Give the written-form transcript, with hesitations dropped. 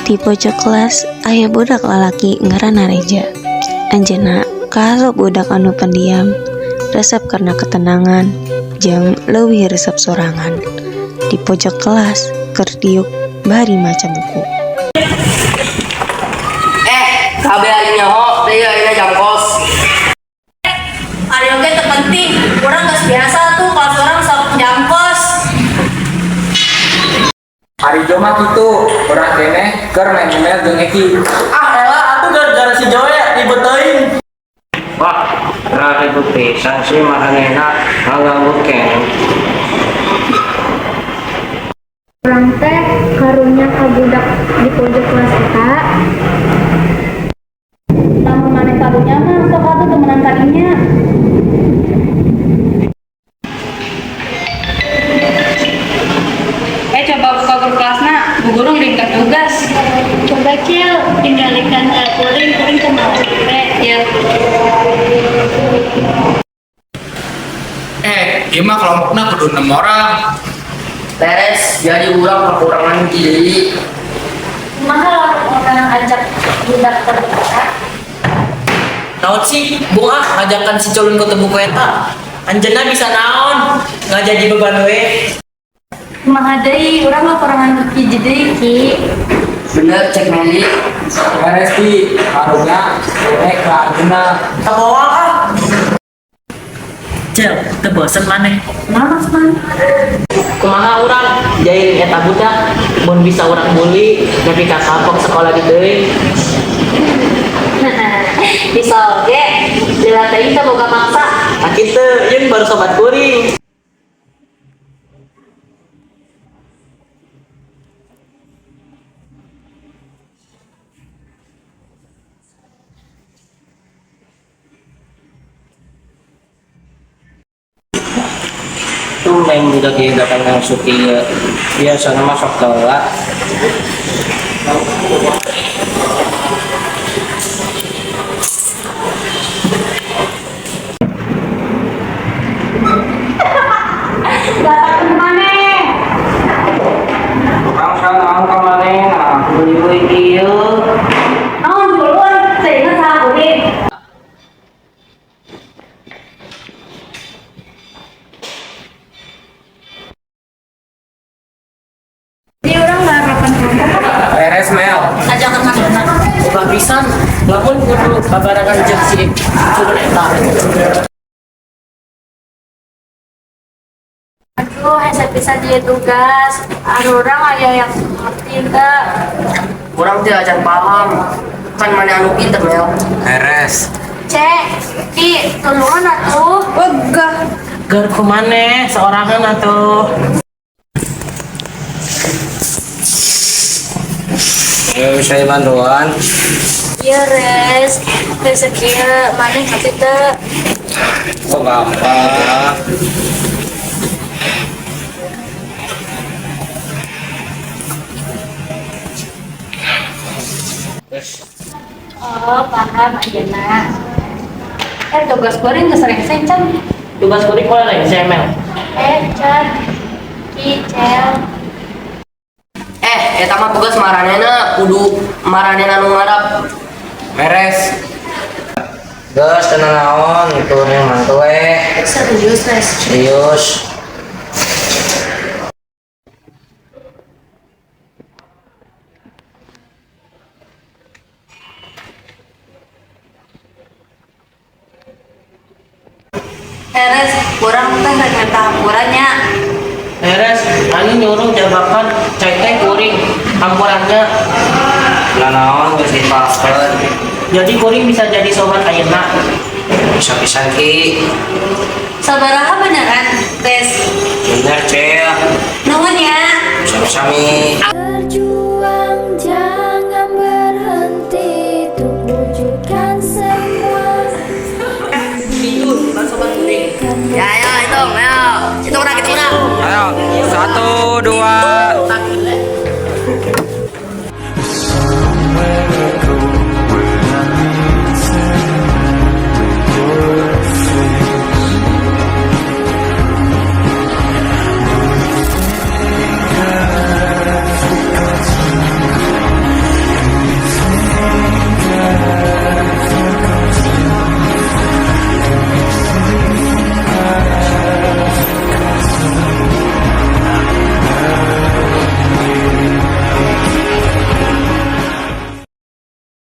Di pojok kelas aya budak lalaki ngaranna Reja. Anjeunna kaasup budak anu pendiam, resep karena ketenangan, jeung leuwih resep sorangan. Di pojok kelas keur diuk bari maca buku. Kabeh ari nyaho deui ayeuna jam kos. Ari oge teu penting, urang geus biasa tuh kalau urang sok jam kos. Ari Jo mah kitu, urang keneh keur main email jeung Eki. Ah elah atuh gara-gara si Joe ribet teuing. Wah, ribut pisan sih maranehna ngaganggu keneh. Urang teh karunya ka budak di pojok kelas eta. Lamun maneh karunya mah sok atuh temenan ka dinya. Coba buka grup kelasna, bu guru ngirimkan tugas. Coba Cil, tinggalikan kuring, kuring teu mawa HP. Ya. Ieu mah kelompokna kudu 6 orang. Beres, jadi urang kekurangan hiji deui. Kumaha lamun urang ajak budak terbuka? Naon sih, bunga ngajakan si culun ke buku eta. Anjeunna bisa naon, nggak jadi beban we. Kumaha deui, urang mah kurangan hiji deui Ki. Bener cek Meli. Beres Ki, karunya keneh ka anjeunna. Teu ah. Cel, teu bosen maneh. Naon man? Kumaha urang jairin eta budak, mun bisa urang bully, nepi ka kapok sekolah di deui. Bisa oge, lila teuing teu boga maksa. Tah kitu, yeun baru sobat kuring. Tumben budak ieu datang langsung ieu. Biasana mah sok telat. Datang maneh. Urang naon ka maneh, nah beuy kieu. Naon culun, teu inget saha kuring. Jadi urang ngarapan kelompok. Beres Mel. Ajakan manehna. Boga pisan, lamun kudu babarengan jeung si culun eta. Aduh, hese pisan ieu tugas. Arurang aya yang ngerti teu? Urang teh acan paham. Kan maneh anu pinter Mel. Beres. Cek, Ki, tulungan atuh. Wegah. Gar kumaneh seorangan atuh. Ya bisa dibantuan. Iya res, hese kieu maneh ngerti teu? Oh gampang. Oh, paham ayeuna. Tugas kuring geus rengse can. Tugas kuring mulai rengse Mel. Can. Ki, Cel. Eta mah tugas maranehna kudu maranehna nu ngarap. Beres. Geus teu naon, kuring mantu we. Serius, Res? Serius. Res, urang teh rek minta hampura nya. Beres, anu nyuruh jabakan cai teh kuring hampurannya. Nah naon geus dipakeun. Jadi kuring bisa jadi sobat ayeuna. Bisa pisan Ki. Sabaraha beneran, Res? Bener Cel. Nuhun ya. Sami-sami. Berjuang jangan berhenti untuk wujudkan semua. Itu baru sobat kuring. Ya ya, hitung, ayo. Hitung urang, hitung urang. Ayo, 1, 2,